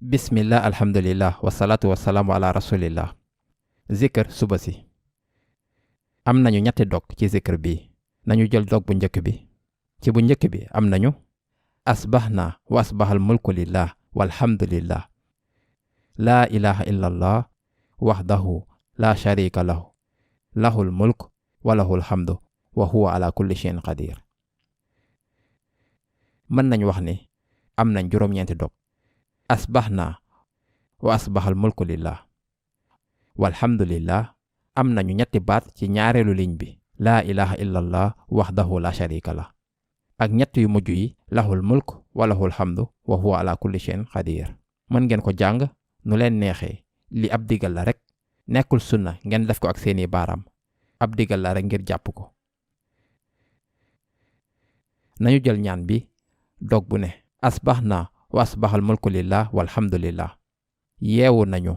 bismillah alhamdulillah wasalaatu wasalaamu ala rasulillah. Zikr suba si am nañu ñetti dog ci zikr bi. nañu jël dog bu njëkk bi. ci bu njëkk bi am nañu asbahna wa asbahal mulku lillah walhamdulillah laa ilaha illa allah wahdahu la sharika lahu lahul mulk wa lahul hamdu wa huwa ala kulli shay'in qadir. mën nañ wax ni am nañ juróom-ñeenti dog. asbahna wa asbahal mulku lillah walhamdulillah am nañu ñetti baat ci ñaareelu ligne bi. laa ilaha illa allah wahdahu la sharika lah ak ñett yu mujj yi lahul mulk wa lahul hamdu wa huwa ala kulli shay'in qadir. mën ngeen ko jàng nu leen neexee. li ab digal la rek, nekkul sunna ngeen def ko ak seeni baaraam. ab digal la rek ngir jàpp ko. nañu jël ñaan bi dog bu ne asbahna wa asbahal mulku lillah walhamdulillah. yeewu nañu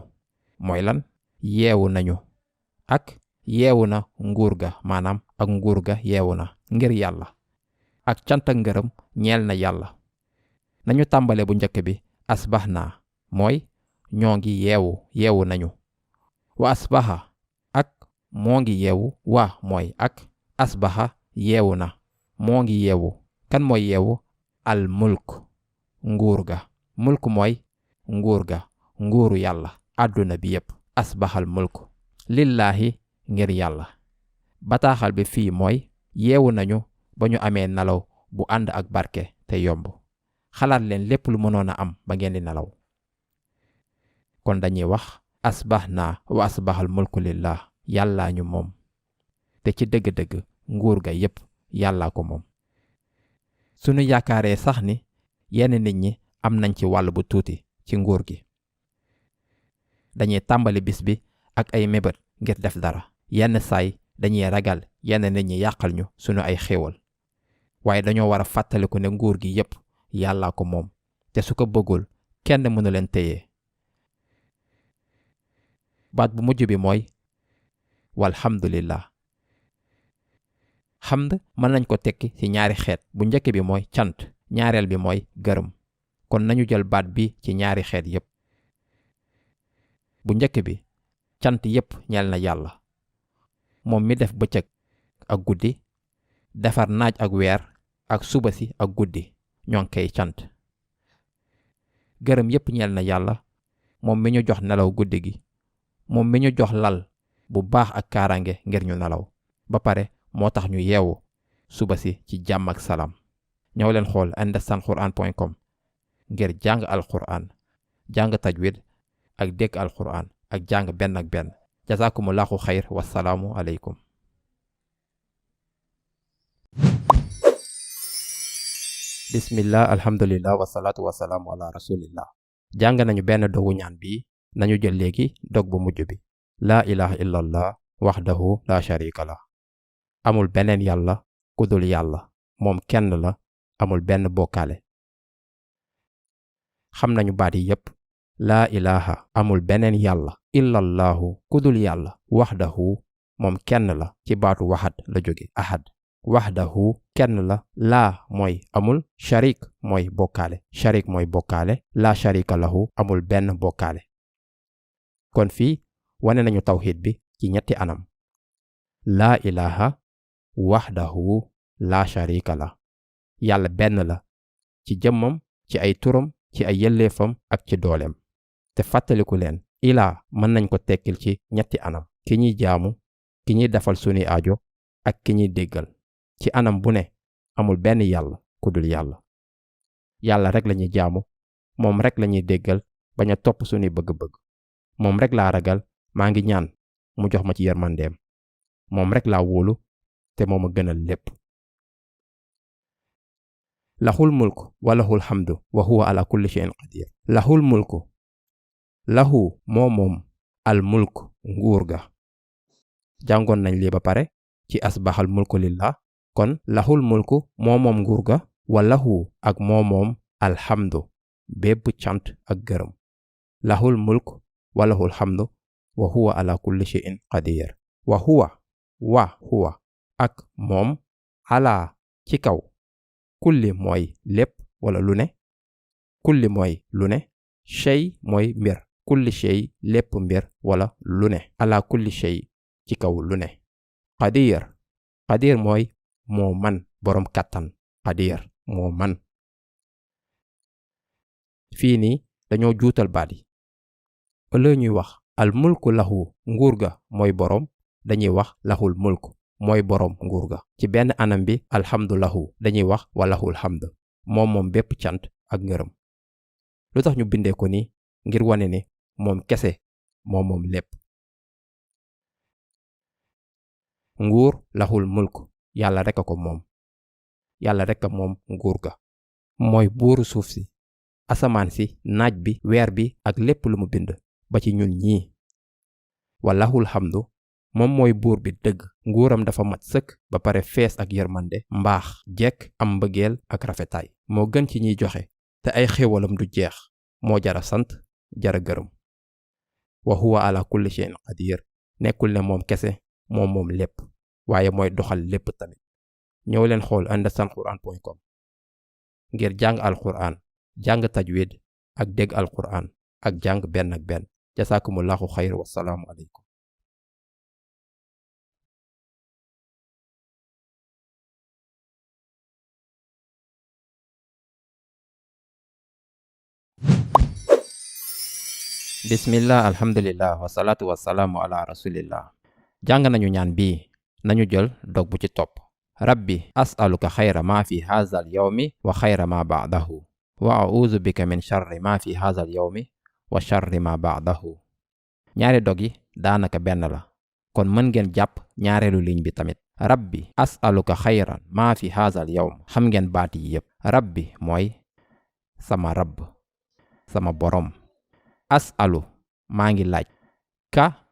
mooy lan? yeewu nañu ak yeewu na nguur ga, maanaam ak nguur ga yeewu na ngir yàlla. ak cant ak ngërëm ñeel na yàlla. nañu tàmbale bu njëkk bi asbahna mooy ñoo ngi yeewu nañu. wa asbaha ak moo ngi yeewu. wa mooy ak asbaha yeewu na moo ngi yeewu. kan mooy yeewu? al mulk nguur ga. mulk mooy nguur ga, nguuru yàlla àdduna bi yépp. asbahal mulk lillaahi ngir yàlla. bataaxal bi fii mooy yeewu nañu ba ñu amee nelaw bu ànd ak barke te yomb. xalaat leen lépp lu mënoon a am ba ngeen di nelaw. kon dañuy wax asbahna wa asbahal mulku lillah. yàllaa ñu moom te ci dëgg-dëgg nguur ga yépp yàllaa ko moom. sunu yaakaaree sax ni yenn nit ñi am nañ ci wàll bu tuuti ci nguur gi, dañuy tàmbali bis bi ak ay mébét ngir def dara. yenn saay dañuy ragal yenn nit ñi yàqal ñu sunu ay xéewal, waaye dañoo war a fàttaliku ne nguur gi yépp yàllaa ko moom te su ko bëggul kenn mënu leen téye. baat bu mujj bi mooy walhamdulillah. xamd mën nañ ko tekki ci ñaari xeet. bu njëkk bi mooy cant, ñaareel bi mooy gërëm. kon nañu jël baat bi ci ñaari xeet yépp. bu njëkk bi cant yépp ñeel na yàlla, moom mi def bëccëg ak guddi, defar naaj ak weer ak suba si ak guddi, ñoo ngi koy cant. gërëm yépp ñeel na yàlla, moom mi ñu jox nelaw guddi gi, moom mi ñu jox lal bu baax ak kaaraange ngir ñu nelaw, ba pare moo tax ñu yeewu suba si ci jàmm ak salaam. ñëw leen xool understandquran.com ngir jàng alquran, jàng tajwid ak dégg alquran ak jàng benn ak benn. jazakumullahu xayr. wassalaamu aleykum. bismillah alhamdulillah wasalaatu wasalaamu ala rasulillah. jàng nañu benn dogu ñaan bi. nañu jël léegi dog bu mujj bi. laa ilaha illallah wahdahu la sharika lah. amul beneen yàlla ku dul yàlla, moom kenn la, amul benn bokkaale. xam nañu baat yi yépp. laa ilaha amul beneen yàlla illallahu ku dul yàlla. wahdahu moom kenn la, ci baatu waxad la jóge. ahad. wahdahu kenn la. laa mooy amul. sharik mooy bokkaale. sharik mooy bokkaale. laa sharika lahu amul benn bokkaale. kon fii wane nañu tawxiid bi ci ñetti anam. laa ilaha wahdahu la sharika la. yàlla benn la ci jëmmam, ci ay turam, ci ay yelleefam ak ci dooleem. te fàttaliku leen, ilaa mën nañ ko tekkil ci ñetti anam. ki ñuy jaamu, ki ñuy defal suni aajo ak ki ñuy déggal. ci anam bu ne amul benn yàlla ku dul yàlla. yàlla rek lañuy jaamu, moom rek lañuy déggal, bañ a topp suni bëgg-bëgg. moom rek laa ragal, maa ngi ñaan mu jox ma ci yërmandeem. moom rek laa wóolu te moo ma gënal lépp. lahul mulk wa lahul hamdu wa huwa ala kulli shay'in qadir. lahul mulku. lahu moo moom al mulk nguur ga. jàngoon nañ lii ba pare ci asbahal mulku lillah. kon lahul mulku moo moom nguur ga. wa lahu ak moo moom alhamdu bépp cant ak gërëm. lahul mulk wa lahul hamdu wa huwa ala kulli shay'in qadir. wa huwa ak moom ala ci kaw. kulli mooy lépp wala lu ne. kulli mooy lu ne. shay mooy mbir, kulli shay lépp mbir wala lu ne, ala kulli shay ci kaw lu ne. qadir mooy moo man, boroom kàttan. qadir moo man. fii nii dañoo juutal baat yi. ëllëg ñuy wax al mulku lahu, nguur ga mooy boroom, dañuy wax lahul mulk, mooy boroom nguur ga. ci benn anam bi alhamdu lahu, dañuy wax walahul hamd, moom bépp cant ak ngërëm. lu tax ñu bindee ko ni? ngir wane ne moom kese moom lépp. nguur lahul mulk, yàlla rekk a ko moom. yàlla rekk a moom nguur ga. mooy buuru suuf si, asamaan si, naaj bi, weer bi ak lépp lu mu bind, ba ci ñun ñii. walahul hamdu, moom mooy buur bi dëgg. nguuram dafa mat sëkk ba pare fees ak yërmande, mbaax, jekk, am mbëggeel ak rafetaay. moo gën ci ñiy joxe, te ay xéewalam du jeex. moo jara sant, jara gërëm. wa huwa ala kulli shay'in qadir, nekkul ne moom kese moom lépp, waaye mooy doxal lépp tamit. ñëw leen xool understandquran.com ngir jàng alquran, jàng tajwid ak dégg alquran ak jàng benn ak benn. jasaakumullahu xayr, wassalaamu aleykum. bismillah, alhamdulillah, wasalaatu wasalaamu ala rasulillah. jàng nañu ñaan bii, nañu jël dog bu ci topp. rabbi as'aluka xayra ma fi haazal yawmi wa xayra ma ba'dahu wa a'uuzu bika min sharri ma fi haazal yawmi wa sharri ma ba'dahu. ñaari dog yi daanaka benn la, kon mën ngeen jàpp ñaareelu ligne bi tamit. rabbi as'aluka xayran ma fi haazal yawm, xam ngeen baat yi yépp. rabbi mooy sama rabb, sama borom. as'alu maa ngi laaj, ka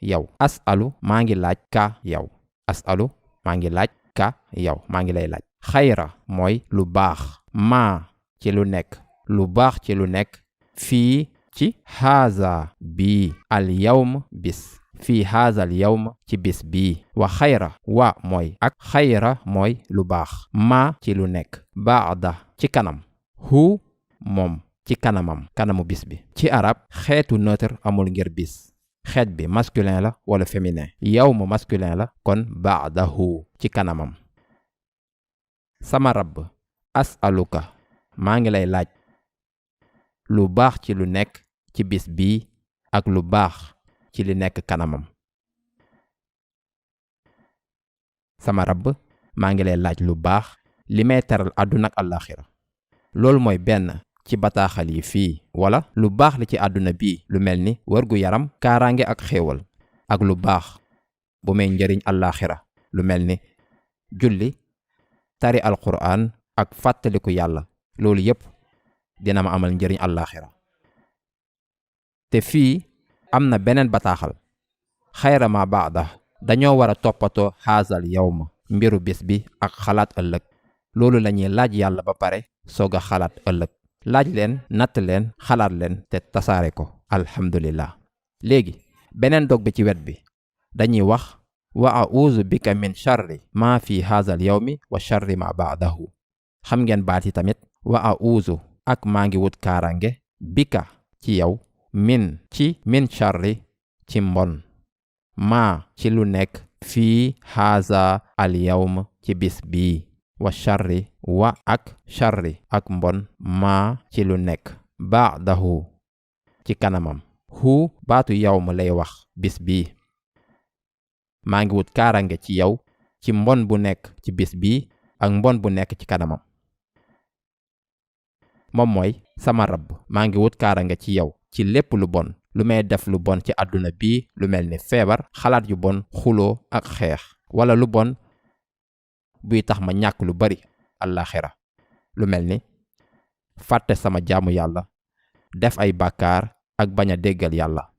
yow. as'alu maa ngi laaj, ka yow. as'alu maa ngi laaj, ka yow, maa ngi lay laaj. xayra mooy lu baax, maa ci lu nekk, lu baax ci lu nekk, fii ci haaza bii, al yawm bis, fii haaza al yawm ci bis bii. wa xayra, wa mooy ak, xayra mooy lu baax, maa ci lu nekk, baada ci kanam, hu moom ci kanamam, kanamu bis bi. ci arab xeetu neutre amul ngir bis, xeet bi masculin la wala féminin. yawm masculin la, kon baadahu ci kanamam. sama rabb as'aluka maa ngi lay laaj, lu baax ci lu nekk ci bis bii ak lu baax ci li nekk kanamam. sama rabb maa ngi lay laaj lu baax li may teral àdduna ak àllaaxira. loolu mooy benn ci bataaxal yi fii, wala lu baax li ci àdduna bii, lu mel ni wërgu yaram, kaaraange ak xéewal, ak lu baax bu may njëriñ àllaaxira, lu mel ni julli, tari alquran ak fàttaliku yàlla. loolu yépp dina ma amal njëriñ àllaaxira. te fii am na beneen bataaxal, xayra ma baada, dañoo war a toppatoo haazal yawma, mbiru bis bi ak xalaat ëllëg. loolu lañuy laaj yàlla ba pare soog a xalaat ëllëg. laaj leen, natt leen, xalaat leen te tasaare ko. alhamdulillah. léegi beneen dog bi ci wet bi dañuy wax wa a'uuzu bika min sharri ma fi haazal yawmi wa sharri ma ba'dahu. xam ngeen baat yi tamit. wa a'uuzu ak maa ngi wut kaarange, bika ci yow, min sharri ci mbon, maa ci lu nekk, fii haaza al yawm ci bis bii, wa sharri wa ak sharri ak mbon, maa ci lu nekk, ba'dahu ci kanamam. hu baatu yawm lay wax bis bii. maa ngi wut kaarange ci yow ci mbon bu nekk ci bis bii ak mbon bu nekk ci kanamam. moom mooy sama rabb maa ngi wut kaarange ci yow ci lépp lu bon, lu may def lu bon ci àdduna bii, lu mel ni feebar, xalaat yu bon, xuloo ak xeex, wala lu bon buy tax ma ñàkk lu bari àllaaxira, lu mel ni fàtte sama jaamu yàlla, def ay bàkkaar ak bañ a déggal yàlla.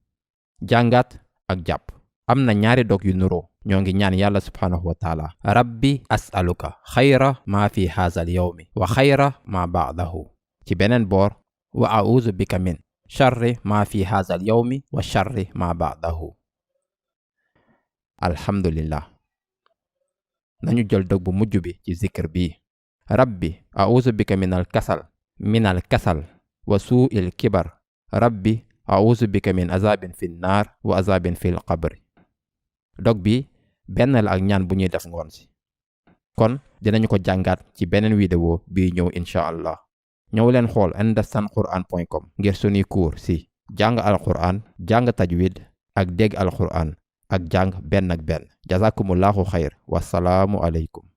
jàngat ak jàpp. am na ñaari dog yu nuroo. ñoo ngi ñaan yàlla subhaanahu wa taala, rabbi as'aluka xayra ma fi haazal yawmi wa xayra ma ba'dahu. ci beneen boor, wa a'uuzu bika min sharri ma fi haazal yawmi wa sharri ma ba'dahu. alhamdulillah. nañu jël dog bu mujj bi ci zikr bi. rabbi a'uuzu bika minal kasal wa suu'il kibar rabbi a'uuzu bika min azabin fil naar wa azabin fil qabri. dog bi benn la ak ñaan bu ñuy def ngoon si. kon dinañu ko jàngaat ci beneen vidéo bii ñëw incha allah. ñëw leen xool understandquran.com ngir sunuy cours si jàng alquran, jàng tajwid ak dégg alquran ak jàng benn ak benn. jazakumullahu xayr. wassalaamu aleykum.